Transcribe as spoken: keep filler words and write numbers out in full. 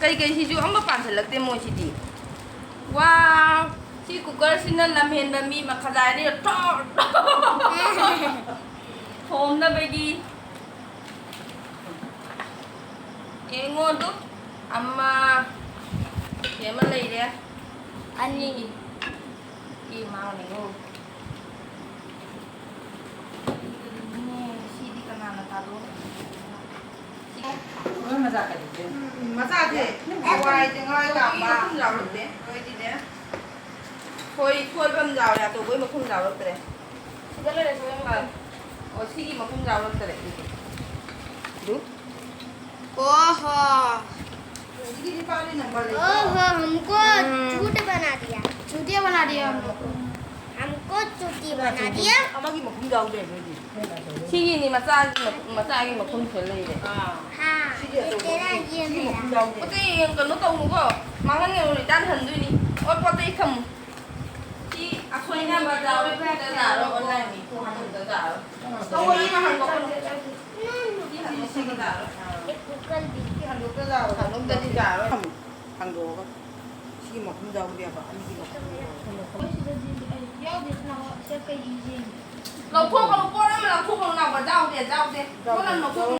ꯀꯩꯀꯩꯁꯤꯁꯨ ꯑꯝꯕ ꯄꯥꯟꯁꯤꯜꯂꯛꯇꯦ ꯃꯣꯏꯁꯤꯗꯤ꯫ ꯋꯥ, ꯁꯤ ꯀꯨꯀꯔꯁꯤꯅ ꯂꯝꯍꯦꯟꯕ ꯃꯤ ꯃꯈꯖꯥꯏꯅꯤ꯫ ꯊꯣꯛ, ꯊꯣꯛ꯫ ꯊꯣꯝꯅꯕꯒꯤ꯫ ꯌꯦꯡꯉꯣ ꯑꯗꯨ꯫ ꯑꯃ꯫ ꯁꯤ ꯑꯃ ꯂꯩꯔꯦ꯫ ꯑꯅꯤ꯫ ꯁꯤ ꯃꯥꯡꯉꯦꯉꯣ꯫ ꯁꯤꯗꯤ ꯀꯅꯥꯅ ꯇꯥꯗꯣꯏꯅꯣ? ꯁꯤ ꯃꯣꯏ ꯃꯆꯥ ꯀꯩꯗꯧꯒꯦ? ꯎꯝ, ꯃꯆꯥꯁꯦ ꯍꯋꯥꯏ ꯆꯦꯡꯋꯥꯏ ꯀꯥꯝꯕ꯫ ꯃꯈꯨꯝ ꯌꯥꯎꯔꯛꯇꯦ꯫ ꯅꯣꯏꯗꯤꯅꯦ꯫ ꯍꯣꯏ, ꯊꯣꯏꯕ ꯑꯃ ꯌꯥꯎꯔꯦ, ꯑꯇꯣꯞꯄꯩ ꯃꯈꯨꯝ ꯌꯥꯎꯔꯛꯇ꯭ꯔꯦ꯫ ꯁꯤꯗ ꯂꯩꯔꯦ, ꯁꯤꯗ ꯂꯩꯔꯦ꯫ ꯑꯣ, ꯁꯤꯒꯤ ꯃꯈꯨꯝ ꯌꯥꯎꯔꯛꯇ꯭ꯔꯦ꯫ ꯑꯗꯨ? ओहो। ꯁꯤꯒꯤꯗꯤ ꯄꯥꯜꯂꯤ ꯅꯝꯕꯔ ꯂꯩꯇ꯭ꯔꯣ? ओहो, हमको हम्म। चूतिया बना दिया। चूतिया बना दिया हम लोग को। हमको चूतिया बना दिया। ꯑꯃꯒꯤ ꯃꯈꯨꯝ ꯌꯥꯎꯗꯦ ꯑꯗꯨꯗꯤ꯫ ꯁꯤꯒꯤꯅꯤ ꯃꯆꯥꯒꯤ ꯃꯈꯨꯝ, ꯃꯆꯥꯒꯤ ꯃꯈꯨꯝꯁꯨ ꯂꯩꯔꯦ꯫ ꯑꯥ꯫ हाँ, ꯁꯤꯒꯤ ये ꯑꯆꯧꯕ, तेरा, ये ꯁꯤꯒꯤ मेरा। ꯃꯈꯨꯝ ꯌꯥꯎꯗꯦ꯫ ꯄꯣꯠ ꯆꯩ ꯌꯦꯡ ꯀꯩꯅꯣ ꯇꯧꯅꯨꯀꯣ꯫ ꯃꯥꯡꯍꯟꯒꯅꯨ, ꯔꯤꯇꯥꯟ ꯍꯟꯗꯣꯏꯅꯤ꯫ ꯑꯣ, ꯄꯣꯠ ꯆꯩ ꯊꯝꯃꯨ꯫ ꯁꯤ ꯑꯁꯣꯏꯅꯕ ꯌꯥꯎꯔꯦ, ꯄꯨꯡꯗ ꯇꯥꯔꯣ, ꯑꯣꯟꯂꯥꯏꯟꯒꯤ ꯄꯨꯡ ꯑꯍꯨꯝꯗ ꯇꯥꯔꯣ꯫ ꯇꯧꯕ ꯃꯤ ꯑꯃ ꯍꯟꯗꯣꯛꯑꯣ꯫ ꯁꯤ, ꯁꯤ, ꯁꯤꯒꯤ ꯇꯥꯔꯣ꯫ एक कुकर भी। ꯁꯤ ꯍꯟꯗꯣꯛꯇ ꯌꯥꯔꯣꯏ꯫ ꯍꯟꯗꯣꯛꯇꯗꯤ ꯌꯥꯔꯣꯏ꯫ ꯍꯥꯡꯗꯣꯛꯑꯒ꯫ ꯁꯤꯒꯤ ꯃꯈꯨꯝ ꯌꯥꯎꯗꯦꯕ, ꯑꯅꯤꯒꯤ ꯃꯈꯨꯝ ꯌꯥꯎꯗꯦ꯫ ꯑꯩꯈꯣꯏ ꯁꯤꯗꯗꯤ ꯑꯩ ꯌꯥꯎꯗꯦ, ꯅꯍꯥꯟ ꯁꯤꯗ ꯀꯩꯒꯤ ꯌꯦꯡꯉꯤ? ꯂꯧꯊꯣꯛꯀꯅꯨ, ꯄꯣꯠ ꯑꯃ ꯂꯧꯊꯣꯛꯀꯅꯨ, ꯅꯥꯎꯕ, ꯌꯥꯎꯗꯦ, ꯌꯥꯎꯗꯦ꯫ ꯄꯣꯠ ꯑꯃ ꯂꯧꯊꯣꯛꯀꯅꯨ꯫